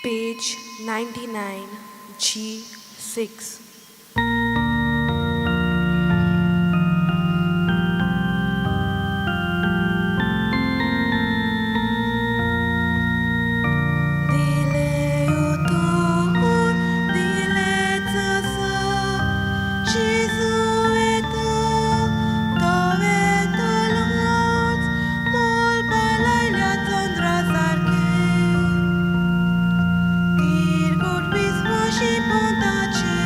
Page 99, G6. दिले उतोर दिलेच आसा जेजू येता तो येतलोच मोलबा लायल्या चंद्रा सारकें तिरगुट विस्वाशी पोंताचेर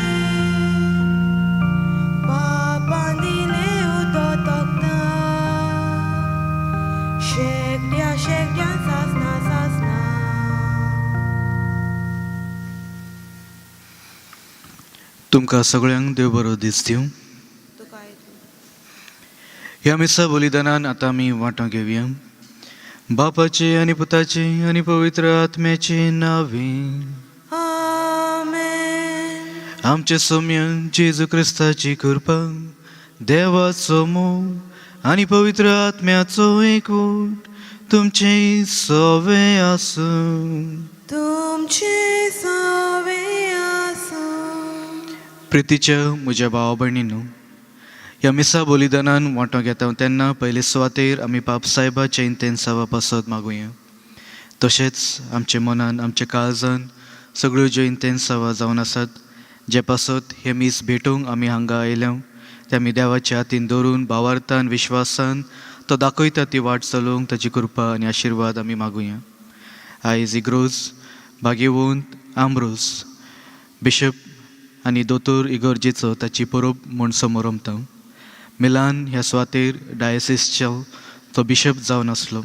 बापान दिलें उदक तोखता शेगड्या शेगड्यान सासना सासना. तुमकां सगळ्यांक देव बरो दीस दिवं. तुका येतलो. ह्या मिसा बलिदानान आतां आमी वांटो घेवया. बापाचे आनी पुताचे आनी पवित्र आत्म्याचे नावे. आमेन. आमचे सोम्य जेजू क्रिस्ताची कृपा, देवाचो मोग आनी पवित्र आत्म्याचो एकवट तुमचे सवे आसूं. तुमचे सवे आसूं. प्रितीच्या म्हज्या भावा भयणीनो, ह्या मिसा बलिदानान वांटो घेता तेन्ना पयले सुवातेर आमी पाप सायबाचे इंतेन्सावा पासत मागुया. तशेंच आमच्या मनान आमच्या काळजान सगळ्यो ज्यो इंतेन्सावा जावन आसात, जे पासत हे मीस भेटूंक आमी हांगा आयल्या, ते आमी देवाच्या हातीन दवरून भावार्थान विश्वासान तो दाखयता ती वाट चलोवंक ताची कृपा आनी आशिर्वाद आमी मागुया. आयज इग्रोज भाग्यवंत आमरोज बिशप आनी दोतोर इगर्जेचो ताची परब म्हूण समोरमता. मिलान ह्या सुवातेर डायसिसचो तो बिशप जावन आसलो.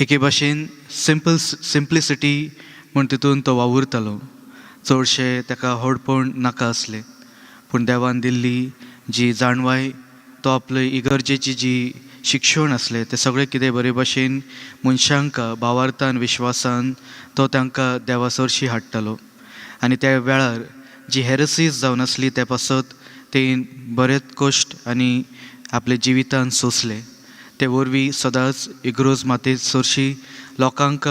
एके भाशेन सिंपल सिंप्लिसिटी म्हूण तितून तो वावुरतालो. चडशें ताका व्हडपण नाका आसलें, पूण देवान दिल्ली जी जाणवाय, तो आपले इगर्जेची जी शिक्षण आसलें, तें सगळें कितें बरे भाशेन मनशांक भावार्थान विश्वासान तो तांकां देवा सरशी हाडटालो. आनी त्या वेळार जी हेरसीस जावन आसली त्या पासत ते बरेच कश्ट आनी आपल्या जिवितान सोंसले. ते वरवीं सदांच इग्रोज माते सरशी लोकांक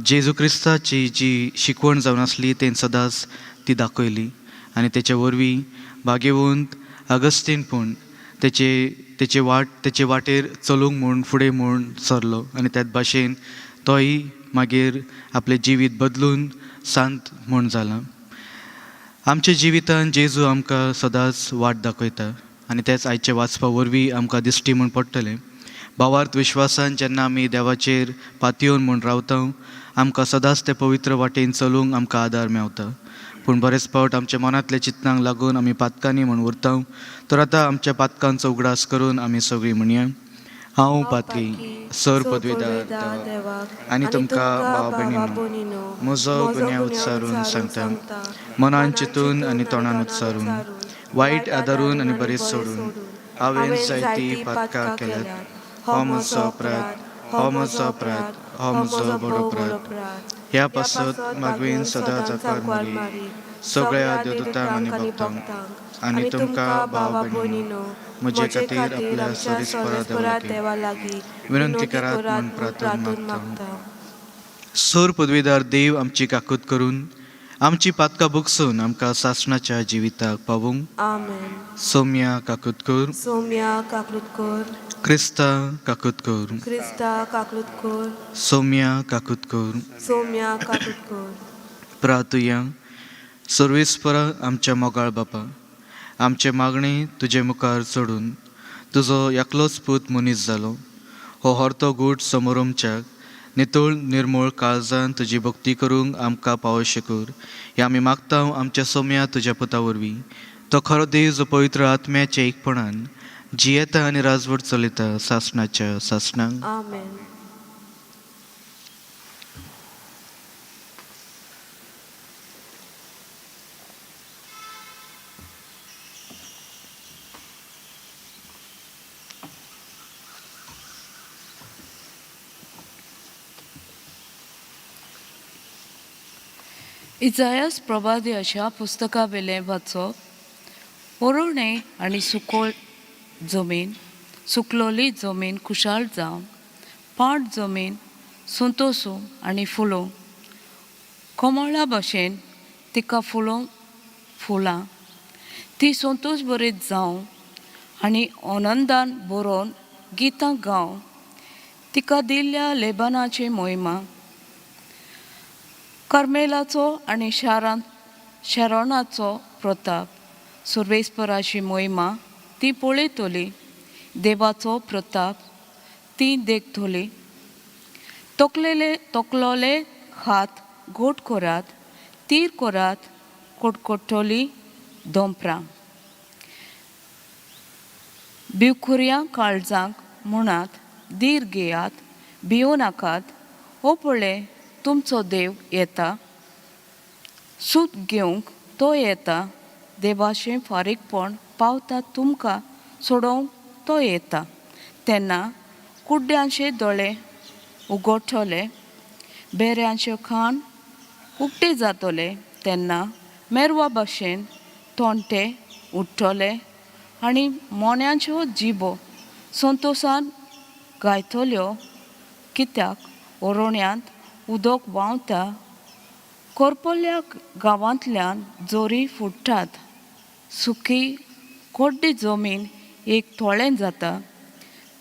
जेजू क्रिस्ताची जी शिकवण जावन आसली तें सदांच ती दाखयली. आनी तेचे वरवीं भाग्यवंत अगस्तीन पूण तेचे तेचे वाट तेचे वाटेर चलूंक म्हूण फुडें म्हूण सरलो आनी त्याच भाशेन तोय मागीर आपलें जिवीत बदलून सांत म्हूण जाला. आमच्या जिवितान जेजू आमकां सदांच वाट दाखयता आनी तेंच आयचे वाचपा वरवीं आमकां दिश्टी म्हूण पडटलें. भावार्थ विश्वासान जेन्ना आमी देवाचेर पातयेवन म्हूण रावता, आमकां सदांच ते पवित्र वाटेन चलूंक आमकां आदार मेवता. पूण बरेच फावट आमच्या मनांतल्या चिंतनांक लागून आमी पातकांनी म्हूण उरता. तर आतां आमच्या पातकांचो उगडास करून आमी सगळीं म्हणया: हांव पातकी सर पदवीदार देवाक आनी तुमकां भाव भयणीनो म्हजो गुन्यांव उच्चारून सांगता. मनान चिंतून आनी तोंडान उच्चारून, वायट आदारून आनी बरें सोडून हांवें जायतीं पातकां केल्यात. हो म्हजो अपराध, हो म्हजो अपराध, हो म्हजो बरो अपराध. ह्या पासत मागवीन सदां जाकार मारी, सगळ्या देवदूतांक आनी भक्तांक आनी तुमकां भाव भयणीनो म्हजे खातीर आपल्या सर्वेस्परा देवा लागीं विनंती करात म्हूण प्रार्थून मागता. सोर पदवीदार देव आमची काकूत करून आमची पातकां बुकसून आमकां सासणाच्या जिविताक पावूंक. आमेन. सोम्या काकूत कर. सोम्या काकलूत कर. क्रिस्ता काकूत कर. क्रिस्ता काकलूत कर. सोम्या काकूत कर. सोम्या काकलूत कर. प्रातुया. सर्वेस्परा आमच्या मोगाळ बापा, आमचे मागणे तुजे मुखार चडून तुजो एकलोच पूत मनीस जालो हो हरतो गूट समोरमच्याक नितळ निर्मळ काळजान तुजी भक्ती करूंक आमकां पावो कर हे आमी मागता आमच्या सोम्या तुज्या पुता वरवीं. तो खरो देव जो पवित्र आत्म्याच्या एकपणान जियेता आनी राजवट चलयता सासणाच्या सासणाक. आमेन. इजायास प्रभादेशाच्या पुस्तका वेलें वाचप. वरुणें आनी सुकोळ जमीन, सुकलोली जमीन खुशाल जावन, पाट जमीन संतोसूं आनी फुलोवं. कमळा भशेन तिका फुलोवंक फुलां ती संतोश बरीत जावं आनी आनंदान बरोवन गितां गावं तिका दिल्ल्या लेबनाची मोहिमा कर्मेलाचो आनी शारांत शरणाचो प्रताप सुर्वेस्पराची मोहिमा ती पळयतली देवाचो प्रताप ती देखतली तोकलेले तोकलोले हात गोट करात तीर करात कोटकोटली दोंपरां भिवकुऱ्या काळजांक म्हणात धीर घेयात भियों नाकात हो पळय तुमचो देव येता सूत घेवंक तो येता देवाचें फारीकपण पावता तुमकां सोडोवंक तो येता तेन्ना कुड्ड्यांचे दोळे उगडटले बेऱ्यांचे खाण उकते जातले तेन्ना मेरवा भशेन तोंटे उठ्ठले आनी मोन्यांच्यो जिबो संतोसान गायतल्यो कित्याक ओरोण्यांत उदक व्हांवता कोरपोल्या गांवांतल्यान जोरी फुट्टात सुकी कोड्डी जमीन एक थोळें जाता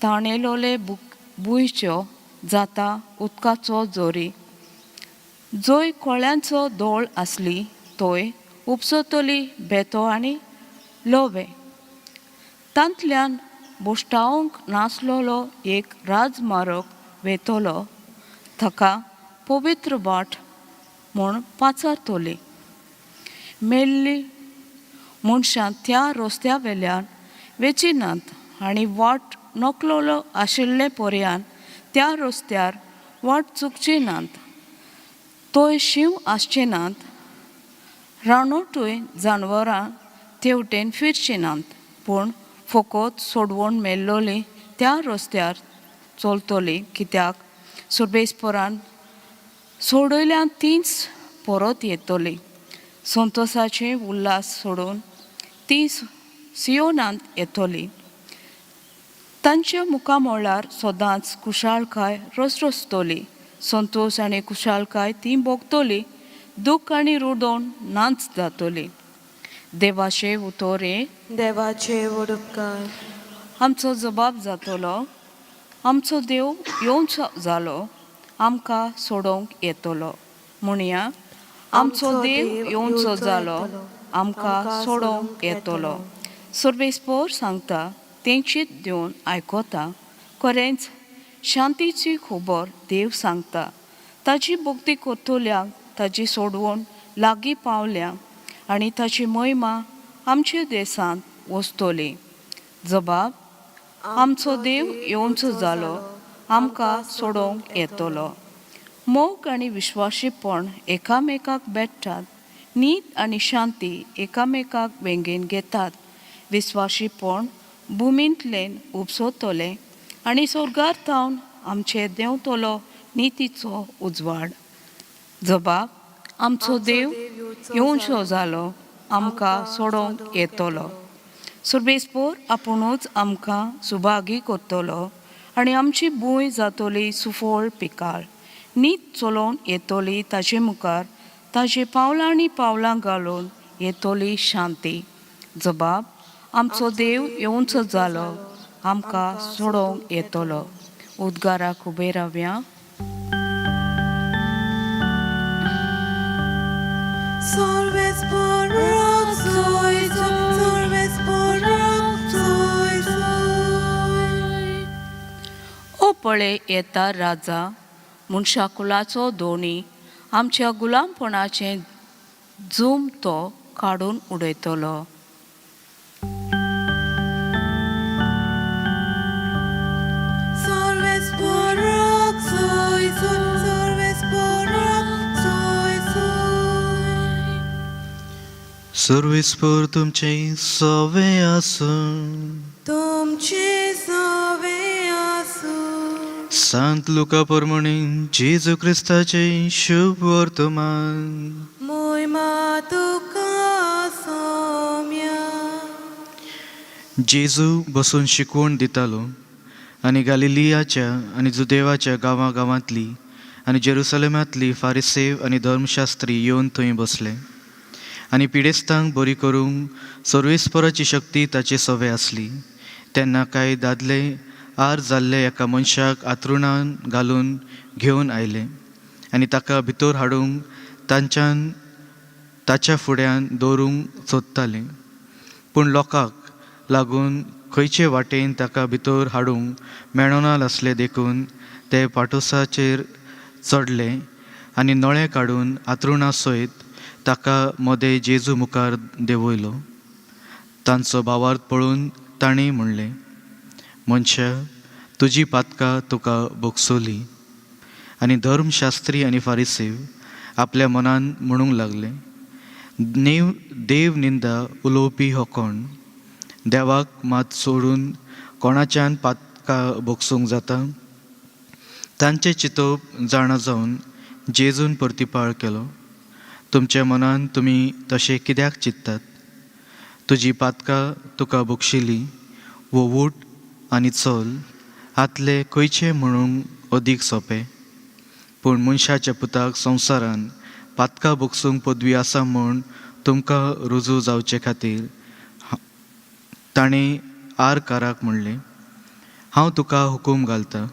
ताणेलोले भुंयच्यो जाता उदकाचो जोरी जंय कोळ्यांचो दोळ आसली थंय उपसतली बेतो आनी लोवे तांतल्यान बोश्टावंक नासलेलो एक राजमार्ग वेतलो ताका पवित्र वाट म्हूण पाचारतली मेल्ली मनशां त्या रस्त्या वेल्यान वेचिनात आनी वाट नकलोलो आशिल्ले पर्यान त्या रस्त्यार वाट चुकची नात थंय शींव आसचे नात रानवटूय जानवरां तेवटेन फिरची नात पूण फकत सोडवण मेल्लोली त्या रस्त्यार चलतली कित्याक सुर्बेसपरान सोडयल्यान तींच परत येतली संतोसाचे उल्हास सोडून ती सियोनांत येतली तांच्या मुखामळार सदांच खुशालकाय रसरसतली संतोश आनी खुशालकाय ती भोगतली दुख्ख आनी रुदोण नाच जातली देवाचे उतोरे देवाचे व्हड उपकार. आमचो जबाब जातलो आमचो देव येवचो जालो आमकां सोडोवंक येतलो म्हणया आमचो देव येवचो जालो आमकां सोडोवंक येतलो. सर्वेस्पोर सांगता तेंचीत दिवन आयकता खरेंच शांतीची खबर देव सांगता ताजी भक्ती करतल्यांक ताजी सोडवण लागीं पावल्या आनी ताची महिमा आमच्या देशांत वसतली. जबाब आमचो देव येवचो जालो आमकां सोडोवंक येतलो. मोग आनी विश्वाशीपण एकामेकाक भेट्टात नीत आनी शांती एकामेकाक वेंगेन घेतात विस्वाशीपण भुमींतल्यान उपसतलें आनी स्वर्गार थावन आमचे देंवतलो नितीचो उजवाड. जबाब आमचो देव येवचो जालो आमकां सोडोवंक येतलो. सुर्बेस्पोर आपुणूच आमकां सुभागी करतलो आनी आमची भूंय जातली सुफळ पिकाळ नीत चलोवन येतली ताजे मुखार ताजे पावलां आनी पावलां घालून येतली शांती. जबाब आमचो देव येवचो जालो आमकां सोडोवंक येतलो. उद्गाराक उबे रावया. ओ पळय येता राजा मनशाकुलाचो दोणी आमच्या गुलामपणाचें जूम तो काडून उडयतलो. सर्वेस्पोर तुमचें सवे आसूं. तुमचे सवे आसूं. सांत लुका प्रमाणे जेजू क्रिस्ताचें शुभ वर्तमान. मोहिमा तुका सोम्या. जेजू बसून शिकवण दितालो आनी गालिलियाच्या आनी जुदेवाच्या गांवां गांवांतली आनी जेरुसलेमांतली फारिसेव आनी धर्मशास्त्री येवन थंय बसले आनी पिडेस्तांक बरी करूंक सर्वेस्पराची शक्ती ताचे सवे आसली. तेन्ना कांय दादले आर जाल्ले एका मनशाक आतरुणान घालून घेवन आयले आनी ताका भितर हाडूंक तांच्यान ताच्या फुड्यान दवरूंक सोदताले. पूण लोकांक लागून खंयचे वाटेन ताका भितर हाडूंक मेळना आसलें देखून ते पाटोसाचेर चडले आनी नळे काडून आतरुणा सयत ताका मदें जेजू मुखार देंवयलो. तांचो भावार्थ पळोवन तांणी म्हणलें, मनशा, तुजी पातकां तुका भोगसोली. आनी धर्मशास्त्री आनी फारिसेव आपल्या मनान म्हणूंक लागले, देव निंदा उलोवपी हो कोण? देवाक मात सोडून कोणाच्यान पातकां भोगसूंक जाता? तांचें चिंतप जाणा जावन जेजून प्रतिपाळ केलो, तुमच्या मनान तुमी तशें कित्याक चिंततात? तुजी पातकां तुका भोगशिली वो उठ आनी चल हातलें खंयचें म्हणूंक अदीक सोंपें? पूण मनशाच्या पुताक संवसारान पातकां भोगसूंक पदवी आसा म्हूण तुमकां रुजू जावचे खातीर ताणें आरकाराक म्हणलें, हांव तुका हुकूम घालतां,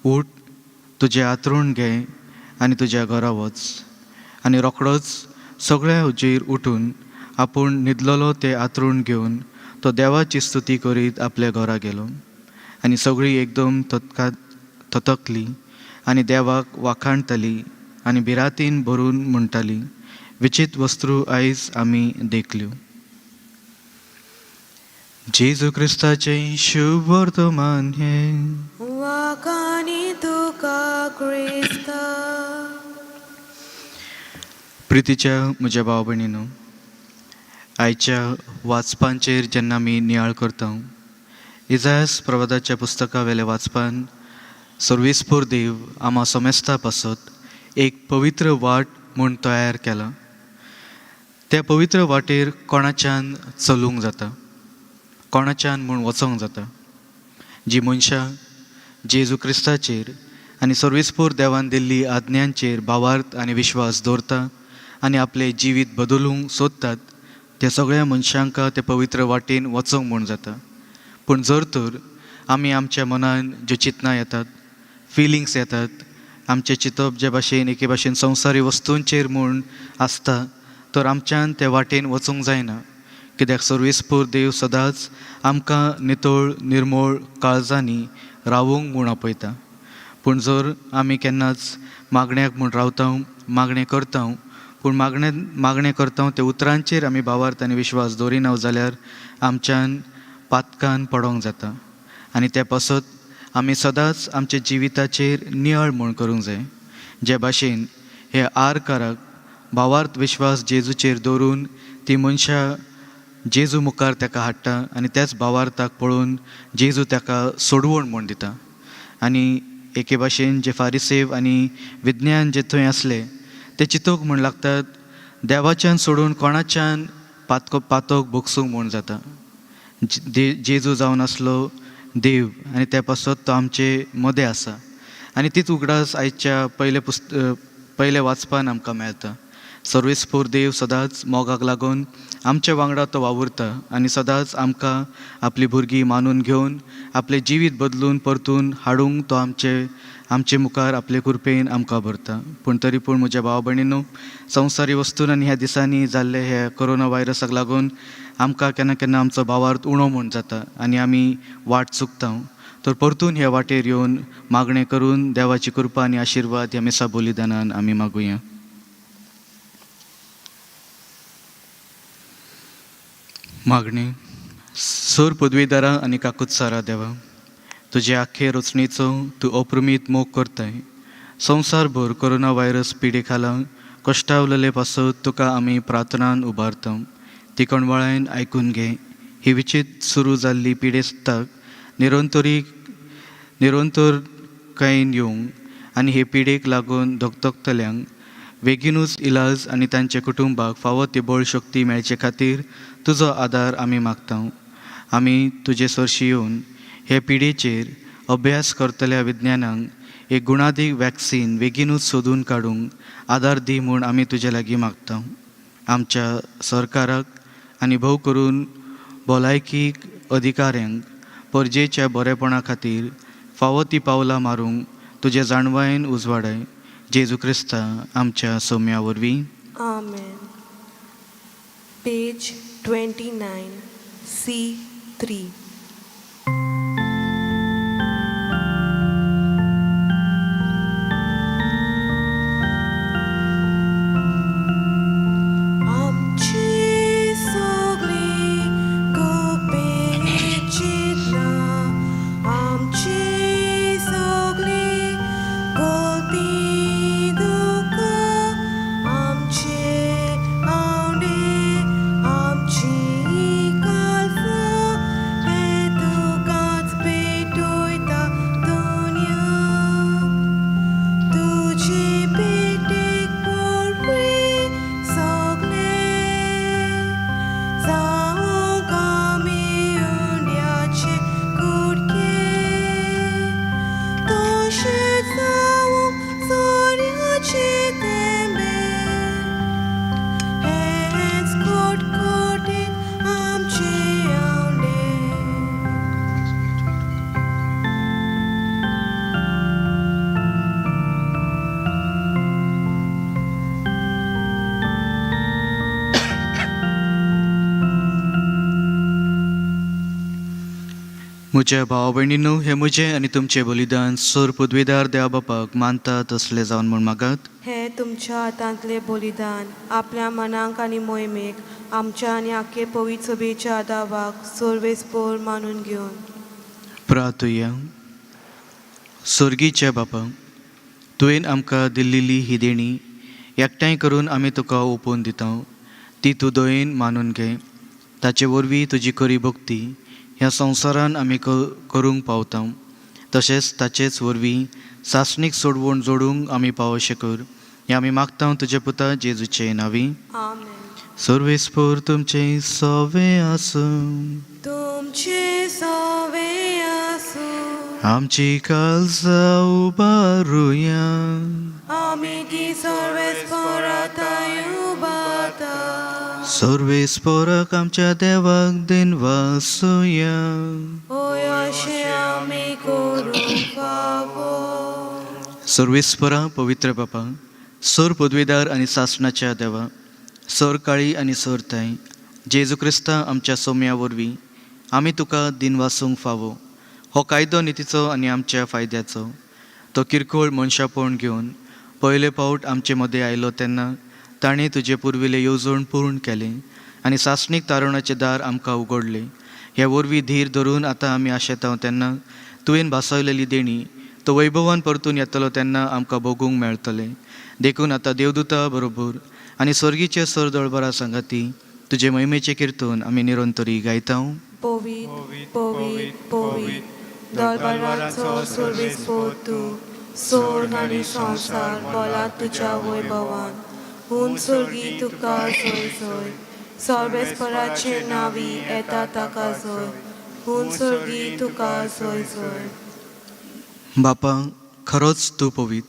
उठ, तुजें आतरूण घे आनी तुज्या घरा वच. आनी रोखडोच सगळ्या हुजीर उठून आपूण न्हिदलेलो तें आतरूण घेवन तो देवाची स्तुती करीत आपल्या घरा गेलो. आनी सगळीं एकदम थतकली आनी देवाक वाखाणताली आनी भिरांतीन भरून म्हणटाली, विचित्र वस्तू आयज आमी देखल्यो. जेजू क्रिस्ताचें शुभ वर्तमान हें. वाखाणी तुका क्रिस्ता. प्रितीच्या म्हज्या भाव भयणीनो, आयच्या वाचपांचेर जेन्ना आमी नियाळ करता, इजायस प्रवादाच्या पुस्तका वेल्या वाचपान सर्वेस्पोर देव आमा समेस्ता पासत एक पवित्र वाट म्हूण तयार केला. त्या पवित्र वाटेर कोणाच्यान चलूंक जाता, कोणाच्यान म्हूण वचोंक जाता. जी मनशां जेजू क्रिस्ताचेर आनी सर्वेस्पोर देवान दिल्ली आज्ञांचेर भावार्थ आनी विश्वास दवरता आनी आपलें जिवीत बदलूंक सोदतात, त्या सगळ्या मनशांक ते पवित्र वाटेन वचोंक म्हूण जाता. पूण जर तर आमी आमच्या मनान ज्यो चिंतनां येतात, फिलिंग्स येतात, आमचें चिंतप जे भाशेन एके भाशेन संवसारी वस्तूंचेर म्हूण आसता, तर आमच्यान ते वाटेन वचूंक जायना. कित्याक सर्वेस्पोर देव सदांच आमकां नितळ निर्मोळ काळजांनी रावूंक म्हूण आपयता. पूण जर आमी केन्नाच मागण्याक म्हूण रावता, मागणें करता, पूण मागणें करता त्या उतरांचेर आमी भावार्थ आनी विश्वास दवरिना जाल्यार आमच्यान पातकान पडोंक जाता. आनी ते पासत आमी सदांच आमच्या जिविताचेर नियाळ म्हूण करूंक जाय. जे भाशेन हे आरकाराक भावार्थ विश्वास जेजूचेर दवरून ती मनशां जेजू मुखार ताका हाडटा आनी त्याच भावार्थाक पळोवन जेजू ताका सोडवण म्हूण दिता. आनी एके भाशेन जे फारिसेव आनी विज्ञान जे थंय आसले ते चिंतूंक म्हूण लागतात, देवाच्यान सोडून कोणाच्यान पातक भोगसूंक म्हूण जाता. जेजू जावन आसलो देव आनी त्या पासत तो आमचे मदें आसा. आनी तीच उगडास आयच्या पयले वाचपान आमकां मेळटा. सर्वेस्पोर देव सदांच मोगाक लागून आमच्या वांगडा तो वावुरता आनी सदांच आमकां आपली भुरगीं मानून घेवन आपलें जिवीत बदलून परतून हाडूंक तो आमचे मुखार आपले कृपेन आमकां भरता. पूण तरी पूण म्हज्या भाव भयणीनो, संवसारी वस्तून आनी ह्या दिसांनी जाल्ले हे कोरोना व्हायरसाक लागून आमकां केन्ना केन्ना आमचो भावार्थ उणो म्हूण जाता आनी आमी वाट चुकता. तर परतून ह्या वाटेर येवन मागणें करून देवाची कृपा आनी आशिर्वाद ह्या मिसा बलिदानान आमी मागुया. मागणी. सर पदवीदारा आनी काकुत्सारा देवा, तुजे आख्खे रचणेचो तूं अप्रमीत मोग करताय. संवसारभर कोरोना व्हायरस पिडे खाला कश्टावलेले पासत तुका आमी प्रार्थनान उबारता. ती कणवळायन आयकून घे. ही विचित्र सुरू जाल्ली पिडेस्ताक निरंतरकायेन येवंक आनी हे पिडेक लागून धगधगतल्यांक बेगीनूच इलाज आनी तांच्या कुटुंबाक फावो ती बळ शक्ती मेळचे खातीर तुजो आदार आमी मागता. आमी तुजे सरशी येवन हे पिडेचेर अभ्यास करतल्या विज्ञानांक एक गुणादीक वॅक्सीन बेगीनूच सोदून काडूंक आदार दी म्हूण आमी तुजे लागीं मागता. आमच्या सरकाराक आनी भोव करून भलायकी अधिकाऱ्यांक परजेच्या बरेपणा खातीर फावो ती पावलां मारूंक तुजे जाणवायेन उजवाडाय. जेजू क्रिस्ता आमच्या सोम्या वरवीं. आमेन. Page 29, C3. आमची सगळी गुपीत चिंतना, आमची सगळी गोती दुख्खां, आमचे आवडे, आमची कालसां, हे तुकाच पेटयता दुनिया. तुजी पेटेक पडपी सगळे जावंक आमी उंड्याचे कुडके, तशेंच जावंक सोऱ्याचे थेंबे, हेच खोटखोटीत आमचे आवडे. म्हज्या भाव भयणींनो, हें म्हजें आनी तुमचें बलिदान सोर पदवीदार देवा बापाक मानता तसलें जावन म्हूण मागात. हे तुमच्या हातांतलें बलिदान आपल्या मनाक आनी मोहिमेक आमच्या आनी आख्खे पवित्र सभेच्या आदावाक सर्वेस्पोर मानून घेवन. प्रार्थुया. सोर्गीच्या बापा, तुवें आमकां दिल्लेली ही देणी एकठांय करून आमी तुका ओपून दिता, ती तूं दयेन मानून घे. ताचे वरवीं तुजी खरी भक्ती ह्या संवसारान आमी करूंक पावता, तशेंच ताचेच वरवीं सासणीक सोडवण जोडूंक आमी पावोशें कर. हें आमी मागता तुज्या पुता जेजूचे नांवी. आमेन. सर्वेस्पोर तुमचें सवें आसूं. तुमचे सवे आसूं. आमची काळजां उबारुया. आमी ती सर्वेस्पोराताय उबाता. सर्वेस्पोराक आमच्या देवाक दिनवासुया. होय, अशें आमी करूंक फावो. सर्वेस्परा पवित्र बापा, सोर पदवीदार आनी सासणाच्या देवा, सोर काळी आनी सोर ताई, जेजू क्रिस्ता आमच्या सोम्या वरवीं आमी तुका दिनवासूंक फावो. हो कायदो नितीचो आनी आमच्या फायद्याचो. तो किरकोळ मनशापण घेवन पयले फावट आमचे मदें आयलो तेन्ना ताणें तुजे पुर्विल्लें येवजण पूर्ण केलें आनी सासणीक तारवणाचें दार आमकां उगडलें. हे वरवीं धीर धरून आतां आमी आशेता तेन्ना तुवें भासयलेली देणी तो वैभवान परतून येतलो तेन्ना आमकां भोगूंक मेळटलें. देखून आतां देवदूता बरोबर आनी स्वर्गीचे सर दळबरा सांगाती तुजे महिमेचें किर्तन आमी निरंतरी गायता. पवीत पवीत पवीत दरबाराचो सर्वेस्पोर तूं, सोर्ग आनी संवसार बोला तुज्या वैभवान. हून स्वर्गी तुका जय जय. सर्वेस्पराचे नांवी येता ताका जय. हून स्वर्गी तुका जय जय. बापा, खरोच तूं पवीत,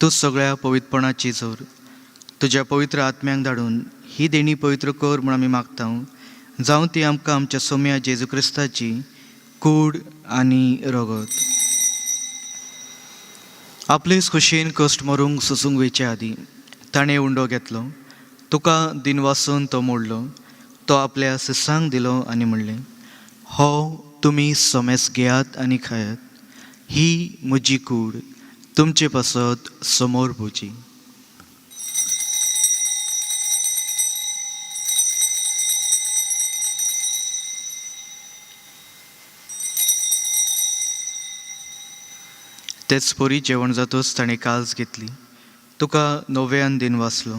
तूं सगळ्या पवित्रपणाची जोर. तुज्या पवित्र आत्म्यांक धाडून ही देणी पवित्र कर म्हूण आमी मागता, जावं ती आमकां आमच्या सोम्या जेजू क्रिस्ताची कूड आनी रगत. आपलेच खोशयेन कश्ट मरूंक सोसूंक वयचे आदीं ताणें उंडो घेतलो, तुका दिनवासून तो मोडलो, तो आपल्या शिसांक दिलो आनी म्हणलें, हो तुमी समेस घेयात आनी खायात, ही म्हजी कूड तुमचे पासत समोर भोजी. तेच परी जेवण जातच ताणें काल्स घेतली, तुका नव्यान दिन वाचलो,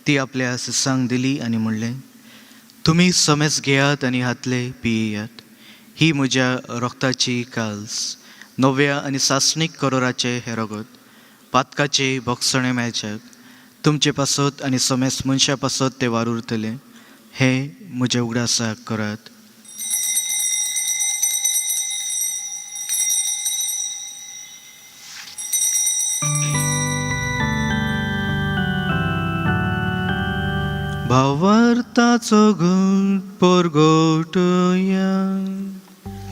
ती आपल्या शिसांक दिली आनी म्हणलें, तुमी समेस घेयात आनी हातले पियेयात, ही म्हज्या रक्ताची काल्स, नव्या आनी सासणीक करोराचें हें रगत, पातकाचे भोगसणें मेळच्याक तुमचे पासत आनी समेस मनशां पासत तें वारुरतलें. हें म्हज्या उगडासाक करात. भावार्थाचो घट परगटया.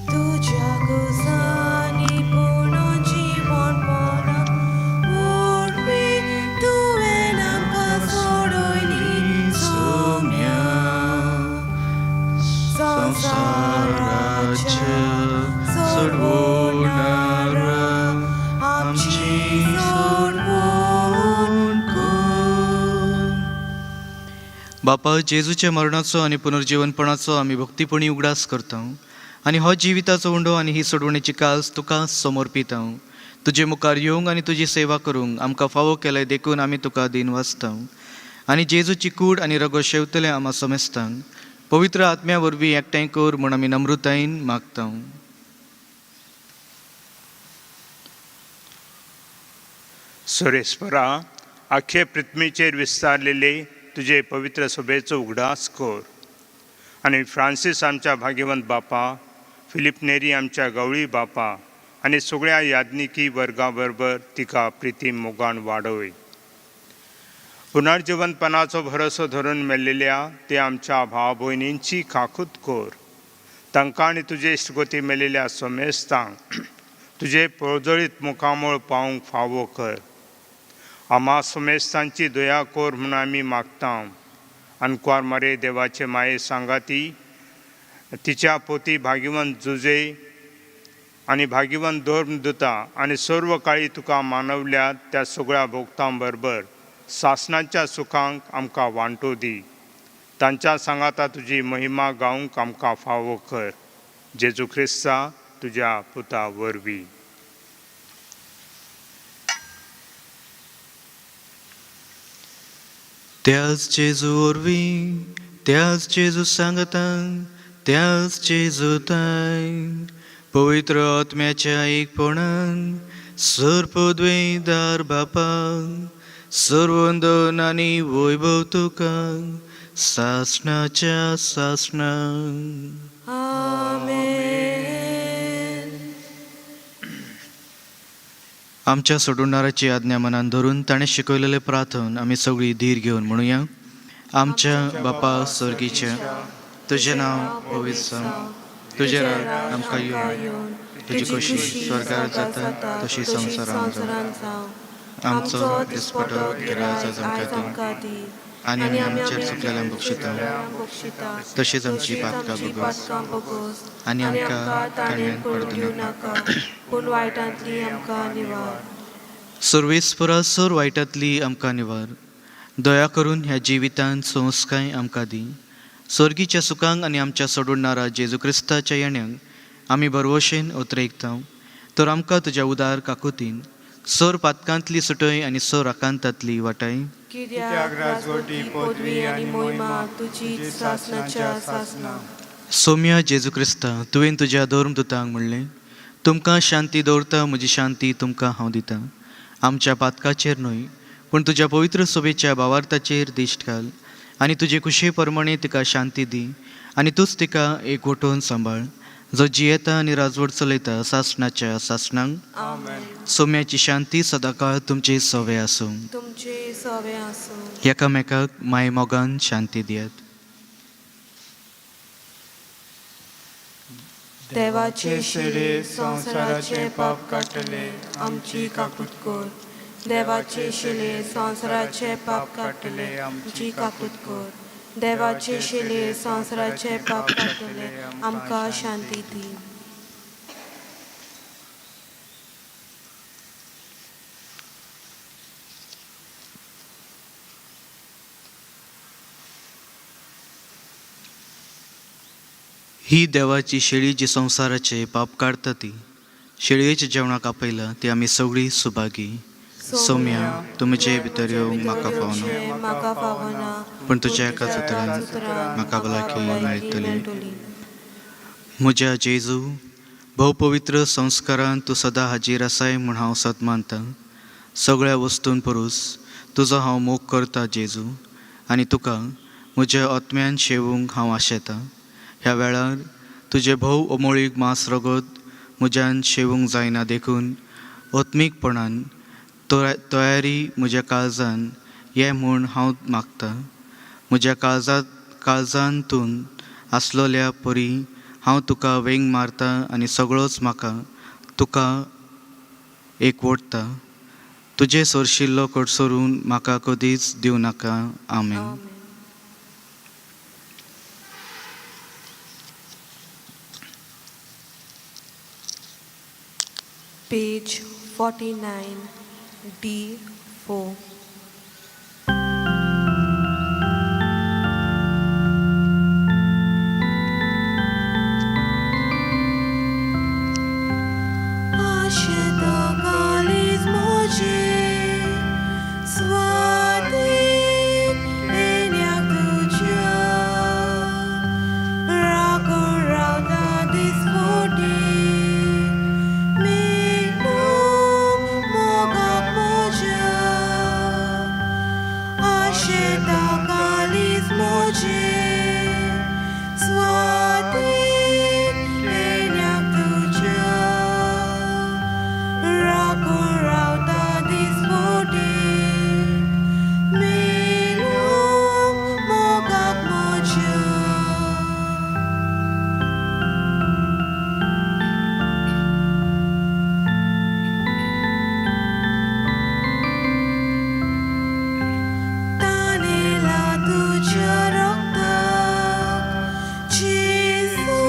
तुज्या गोसानी पूर्ण जिवनपणा वरवीं तुवें आमकां सोडयली सोम्या. संवसाराच्या सोडवणारा आमची सोडवण कर. बापा, जेजूच्या मरणाचो आनी पुनर्जीवनपणाचो आमी भक्तीपणी उगडास करता आनी हो जिविताचो उंडो आनी ही सोडवणेची काज तुका समर्पिता. तुजे मुखार येवंक आनी तुजी सेवा करूंक आमकां फावो केलें देखून आमी तुका दीन वाचता आनी जेजूची कूड आनी रगो शेवतले आमा समेस्तांक पवित्र आत्म्या वरवीं एकठांय कर म्हूण आमी नम्रतायेन मागता. सुरेश्वरा, आख्खे पृथ्वीचेर विस्तारलेले तुजे पवित्र सभेचो उगडास कर आनी फ्रांसीस आमच्या भाग्यवंत बापा, फिलीप नेरी आमच्या गवळी बापा आनी सगळ्या याज्ञिकी वर्गा बरोबर तिका प्रिती मोगान वाडय. पुनर्जिवंतपणाचो भरोसो धरून मेल्लेल्या ते आमच्या भाव भयणींची काकूत कर. तांकां आनी तुजे इश्टगती मेल्लेल्या समेस्तांक तुजे प्रजळीत मुखामळ पावूंक फावो कर. आमा समेस्तांची दया कर म्हूण आमी मागता. आनकुवार मरे देवाचे माये सांगाती तिच्या पोती भाग्यवंत जुजे आनी भाग्यवंत धर्म दुता आनी सर्व काळी तुका मानवल्या त्या सगळ्या भोगतां बरोबर सासणाच्या सुखांक आमकां वांटो दी. तांच्या सांगाता तुजी महिमा गावंक आमकां फावो कर. जेजू क्रिस्ता तुज्या पुता वरवीं. त्याच जेजू वरवीं, त्याच जेजू सांगतान, त्याच जेजू ताय पवित्र आत्म्याच्या एकपणान सर्पद्वैदार बापा, सर्वंदन आनी वैभव तुका सासणाच्या सासणा. आमेन. आमच्या सोडवणाराची आज्ञा मनान धरून ताणें शिकयलेलें प्रार्थन आमी सगळीं धीर घेवन म्हणुया. आमच्या बापा सर्गीच्या, तुजें नांव पवित्र जावं, तुजें राज आमकां येवं, तुजी खोशी स्वर्गार जाता तशी संवसारांत जावं. आमचो दिसपटो गिराज आमकां दी आनी आमी आमच्या चुकलेल्यांक बक्षिता तशीच आमची पातकां भोगोस आनी आमकां ताणें पडूं नाका, पूण वायटांतली आमकां निवार. सर्वेस्परा, सर वायटांतली आमकां निवार. दया करून ह्या जिवितांत संस्काय आमकां दी. स्वर्गीच्या सुखांक आनी आमच्या सोडवणारा जेजू क्रिस्ताच्या येण्याक आमी भरवशेन उतरेकता. तर आमकां तुज्या उदार काकुतीन सर पातकांतली सुटय आनी सर आकांतांतली वाटाय. कित्याक राजवटी, पदवी आनी मोहिमा तुजी सासणाच्या सासणा. सोम्या जेजू क्रिस्ता, तुवें तुज्या धर्मदुतांक म्हणलें, तुमकां शांती दवरता, म्हजी शांती तुमकां हांव दितां. आमच्या पातकाचेर न्हय पूण तुज्या पवित्र सभेच्या भावार्थाचेर दिश्ट घाल आनी तुजे खुशे प्रमाणे तिका शांती दी आनी तूंच तिका एकवटून सांबाळ, जो जियेता आनी राजवट चलयता सासणाच्या सासणांक. आमेन. सोम्याची शांती सदांकाळ तुमचे सवे आसूं. तुमचे सवे आसूं. एकामेकाक माय मोगान शांती दियात. देवाचे शिरे संवसाराचे पाप काडटले, आमची काकूत कर. देवाचे शिले संवसाराचे पाप काडटले, आमची काकूत कर. देवाचे शिले संवसाराचे पाप काडटले, आमकां शांती दी. ही देवाची शेळी जी संवसाराचे पाप काडटा ती शेळयेच्या जेवणाक आपयला ती आमी सगळीं सुभागी. सोम्या, तुमचे भितर येवंक म्हाका फावना, म्हाका फावना, पूण तुज्या एकाच उतरान म्हाका भलायकी मेळटली. म्हज्या जेजू, भोवपवित्र संस्कारान तूं सदां हाजीर आसाय म्हूण हांव सत मानतां. सगळ्या वस्तून परस तुजो हांव मोग करता जेजू, आनी तुका म्हज्या आत्म्यान शेवूंक हांव आशेतां. ह्या वेळार तुजें भोव अमोळीक मांस रगत म्हज्यान शेवूंक जायना देखून आत्मीकपणान तयारी म्हज्या काळजान ये म्हूण हांव मागतां. म्हज्या काळजांतून आसलोल्या परी हांव तुका वेंग मारता आनी सगळोच म्हाका तुका एकवटता. तुजें सोरशिल्लो कडसरून म्हाका कदीच दिवं नाका. आमेन. आमेन. Page 49, D4. आशेता काळीज म्हजें स्वाधीन येण्याक तुज्या राखून रावता दिसपटी मेळूंक मोगाक म्हज्या आशेता काळीज म्हजें स्वाधीन येण्याक तुज्या राखून रावता दिसपटी मेळूंक मोगाक म्हज्या. तानेला तुज्या रक्ताक जेजू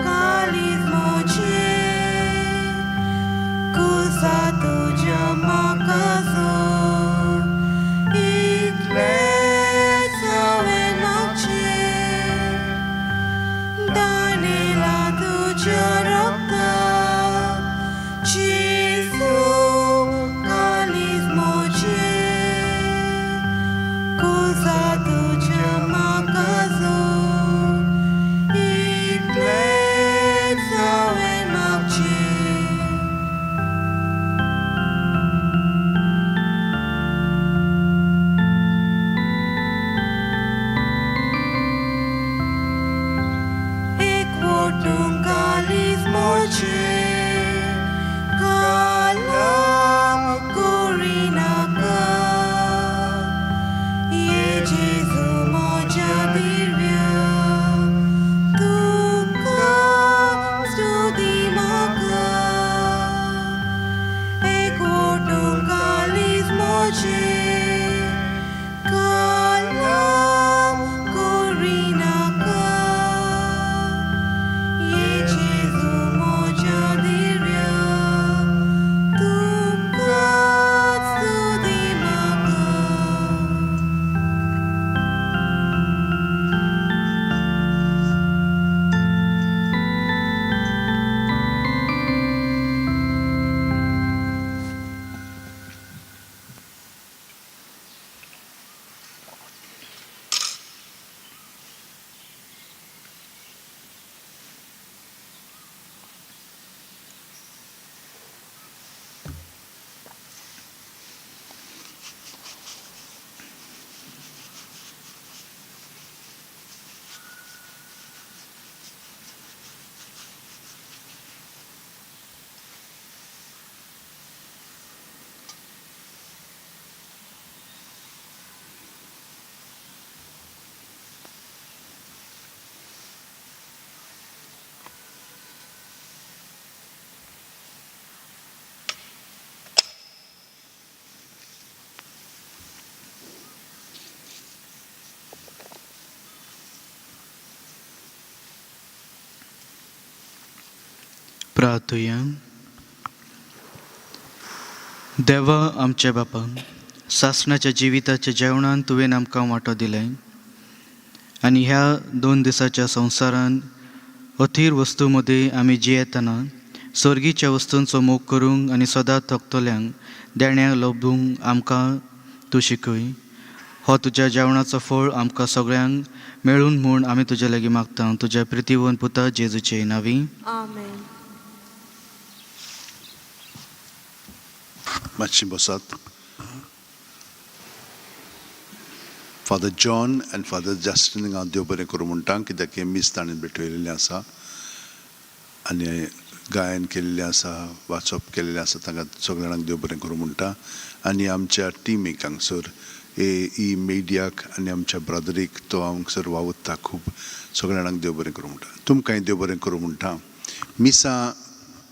काळीज म्हजें कुसा तुज्या म्हाका सोड इतलेंच हांवें मागचें. तानेला तुज्या रक्ताक जेजू काळीज म्हजें कुसा तुज्या म्हाका सोड इतलेंच हांवें मागचें. एकवटूंक काळीज म्हजें कालाम करिनाका ये जेजू म्हज्या दिव्या तुका स्तुती म्हाका. एकवटूंक काळीज म्हजें कालाम करिनाका ये जेजू म्हज्या दिव्या तुका स्तुती म्हाका. प्रार्थुया. देवा आमच्या बापा, सासणाच्या जिविताच्या जेवणान तुवें आमकां वांटो दिलें आनी ह्या 2 दिसाच्या संवसारान अथीर वस्तू मदीं आमी जियेतना सर्गीच्या वस्तूंचो मोग करूंक आनी सदां थकतल्यांक देण्यांक लभूंक आमकां तूं शिकय. हो तुज्या जेवणाचो फळ आमकां सगळ्यांक मेळून म्हूण आमी तुज्या लागीं मागता, तुज्या प्रितीवन पुता जेजूचे नांवी. आमेन. मातशी बसात. फादर जॉन आनी फादर जस्टीन हांव देव बरें करूं म्हणटा, कित्याक हें मीस ताणें भेटयलेलें आसा आनी गायन केल्लें आसा, वाचप केल्लें आसा. तांकां सगळ्या जाणांक देव बरें करूं म्हणटा. आनी आमच्या टिमीक हांगसर हे ही मिडियाक आनी आमच्या ब्रदरीक तो हांगासर वावुरता खूब. सगळ्या जाणांक देव बरें करूं म्हणटा, तुमकांय देव बरें करूं म्हणटा. मिसां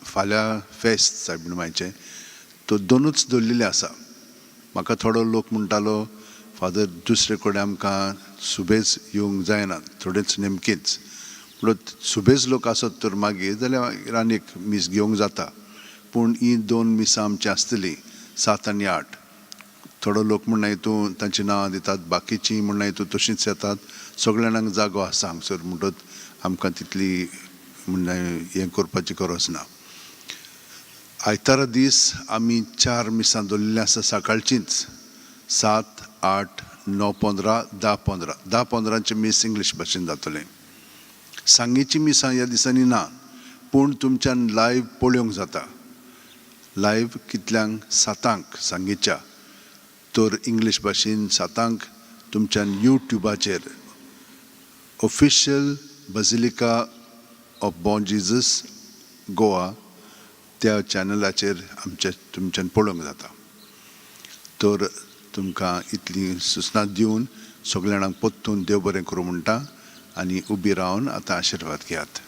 फाल्यां फेस्त सायबीण मायचें, तो दोनूच दवरलेलें आसा. म्हाका थोडो लोक म्हणटालो, फादर, दुसरे कडेन आमकां सुबेज येवंक जायना, थोडेच नेमकेच. म्हणून सुबेज लोक आसत तर मागीर जाल्यार आनी एक मीस घेवंक जाता, पूण ही दोन मिसां आमचीं आसतलीं, 7 आनी 8. थोडो लोक म्हणनाय तूं तांचीं नांवां दितात, बाकीचीं म्हणनाय तूं तशींच येतात. सगळ्या जाणांक जागो आसा हांगसर, म्हणटच आमकां तितली म्हणल्यार हें करपाची गरज ना. आयतारा दीस आमी चार मिसां दवरलेलीं आसा, सकाळचींच, 7, 8, 9:15, 10:15. 10:15चें मीस इंग्लीश भाशेन जातलें. सांगेची मिसां ह्या दिसांनी ना, पूण तुमच्यान लायव्ह पळोवंक जाता. लायव्ह कितल्यांक? 7ांक सांगेच्या. तर इंग्लीश भाशेन 7ांक तुमच्यान युट्युबाचेर Official Basilica of Bom Jesus Goa त्या चॅनलाचेर आमच्या तुमच्यान पळोवंक जाता. तर तुमकां इतली सुचना दिवन सगल्या जाणांक परतून देव बरें करूं म्हणटा आनी उबी रावन आतां आशिर्वाद घेयात.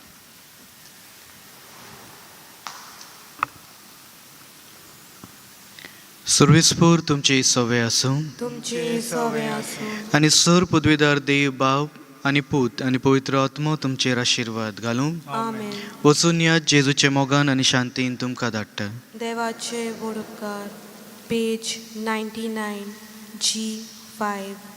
सुर्वेसपूर तुमची सवे आसूं. तुमची सवे आसूं. आनी सर पदवीदार देव बाप आनी पूत आनी पवित्र आत्मो तुमचेर आशिर्वाद घालूं. आमेन. वचून या, जेजूचे मोगान आनी शांतीन तुमकां धाडटा. देवाचे व्हड उपकार. Page 99, G5.